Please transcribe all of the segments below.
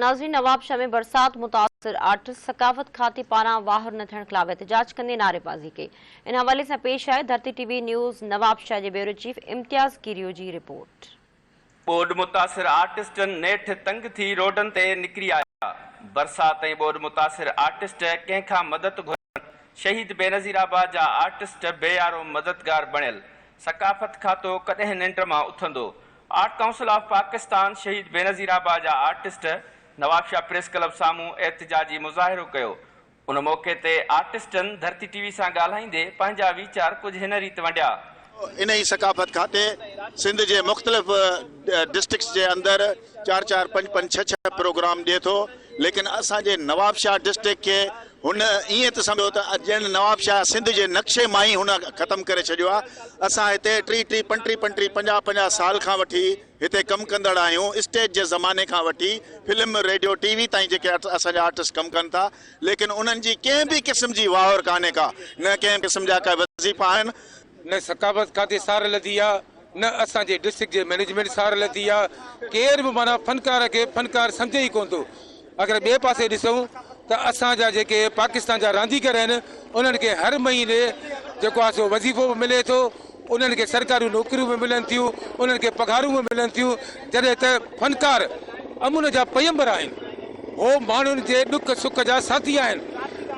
ناظرين نوابشاهه ۾ برسات متاثر آرٽسٽ ثقافت کاتي پاران واهر نه ٿيڻ خلاف احتجاج ڪندي نعريبازي ڪئي ان حوالي سان پيش آهي ڌرتي ٽي وي نيوز نوابشاهه جي بيورو چيف امتياز ڪيريو جي رپورٽ. ٻوڏ متاثر آرٽسٽن نيٺ تنگ ٿي روڊن تي نڪري آيا، برسات ۽ ٻوڏ متاثر آرٽسٽ ڪنهن کان مدد گهرن، شهيد بينظير آباد جا آرٽسٽ بي يارو مددگار بڻيل، ثقافت کاتو ڪڏهن ننڊ مان اٿندو، آرٽ ڪائونسل آف پاڪستان شهيد بينظير آباد جا آرٽسٽ نوابشاهه پريس ڪلب سامهون احتجاجي مظاهرو ڪيو. ان موقعي تي آرٽسٽن ڌرتي ٽي وي سان ڳالهائيندي پنهنجا ويچار ڪجهه هن ريت ونڊيا. انهي ثقافت کاتي سنڌ جي مختلف ڊسٽرڪٽس جي اندر چار چار پنج پنج ڇهه ڇهه پروگرام ڏئي ٿو ليڪن اسان جي نوابشاهه ڊسٽرڪٽ کي هن ائين ته سمجهو ته ڄڻ نوابشاهه سنڌ جي نقشي مان ئي هن ختم ڪري ڇڏيو آهي. اسان هتي ٽيهه ٽيهه پنٽيهه پنٽيهه پنجاهه پنجاهه سال کان وٺي هتي ڪم ڪندڙ آهيون. اسٽيج جي زماني کان وٺي فلم، ريڊيو، ٽي وي تائين جيڪي اسان جا آرٽسٽ ڪم ڪن ٿا ليڪن انهن جي ڪنهن به قسم جي واهر ڪانهي ڪا نه ڪنهن قسم جا ڪا وظيفا آهن. نه ثقافت کاتي سار لڌي آ نه اسان جي ڊسٽرڪٽ جي مئنيجمينٽ سار لڌي آ ڪير به معنيٰ فنڪار کي فنڪار سمجهي ئي ڪونه ٿو اگر ٻئي پاسي ڏسون ته اسان جا جيڪي پاڪستان جا رانديگر آهن انهن کي هر مهيني جيڪو آ سو وظيفو به ملي ٿو انهن کي سرڪاري نوڪريون به ملن ٿيون انهن کي پگهارون به ملن ٿيون جڏهن ته فنڪار امن جا پيمبر آهن هو ماڻهن جي ڏک سک جا ساٿي آهن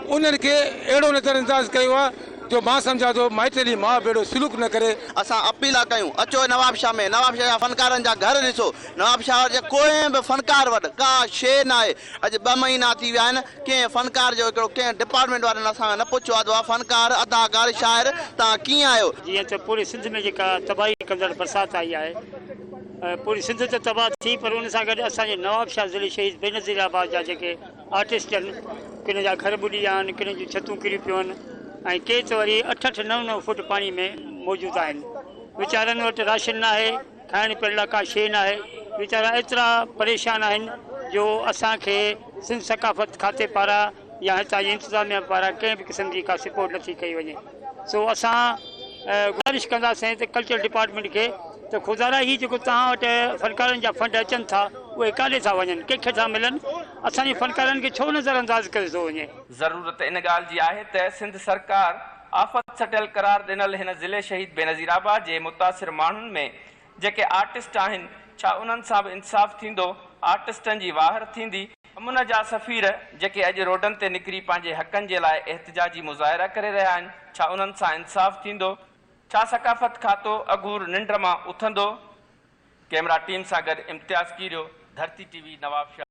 انهن کي اهڙو نظر انداز ڪيو آ جو مان سمجهان ٿو مائٽيلي ماء به اهڙو سلوڪ نه ڪري. اسان اپيل ٿا ڪيون اچو نوابشاهه ۾ نوابشاهه جا فنڪارن جا گهر ڏسو نوابشاهه جي ڪنهن به فنڪار وٽ ڪا شيء ناهي اڄ ٻه مهينا ٿي ويا آهن ڪنهن فنڪار جو هڪڙو ڪنهن ڊپارٽمينٽ وارن اسان کان نه پڇيو آهي ته ڀاء فنڪار اداڪار شاعر توهان ڪيئن آهيو. جيئن ته پوري سنڌ ۾ جيڪا تباهي ڪندڙ برسات آئي آهي پوري سنڌ ته تباهه ٿي پر ان سان گڏ اسان جي نوابشاهه ضلعي شهيد بينظير آباد جا جيڪي آرٽسٽ آهن، ڪن جا گهر ٻڏي ويا آهن، ڪن جون ڇتون ڪري پيون آهن ۽ ڪي ته وري اٺ اٺ نو نو فوٽ پاڻي ۾ موجود آهن. ويچارن وٽ راشن ناهي، کائڻ پيئڻ لاء ڪا شيء ناهي، ويچارا ايترا پريشان آهن جو اسان کي سنڌ ثقافت کاتي پاران يا هتان جي انتظاميا پاران ڪنهن به قسم جي ڪا سپورٽ نٿي ڪئي وڃي. سو اسان گذارش ڪنداسين ته ڪلچر ڊپارٽمينٽ کي ته خدارا هي جيڪو توهان وٽ فنڪارن جا فنڊ اچن ٿا اهي ڪاڏي ٿا وڃن ڪنهن کي ٿا ملن اسان جي فنڪارن کي ڇو نظر انداز ڪيو ٿو وڃي. ضرورت ان ڳالهه جي آهي ته سنڌ سرڪار آفت سٽيل قرار ڏنل هن ضلعي شهيد بينظير آباد جي متاثر ماڻهن ۾ جيڪي آرٽسٽ آهن ڇا انهن سان به انصاف ٿيندو آرٽسٽن جي واهر ٿيندي امن جا سفير جيڪي اڄ روڊن تي نڪري پنهنجي حقن جي لاء احتجاجي مظاهرا ڪري رهيا آهن، ڇا انهن سان انصاف ٿيندو؟ ڇا ثقافت کاتو اگهور ننڊ مان اٿندو؟ ڪئميرا ٽيم سان گڏ امتياز ڪيريو، ڌرتي ٽي وي، نوابشاهه.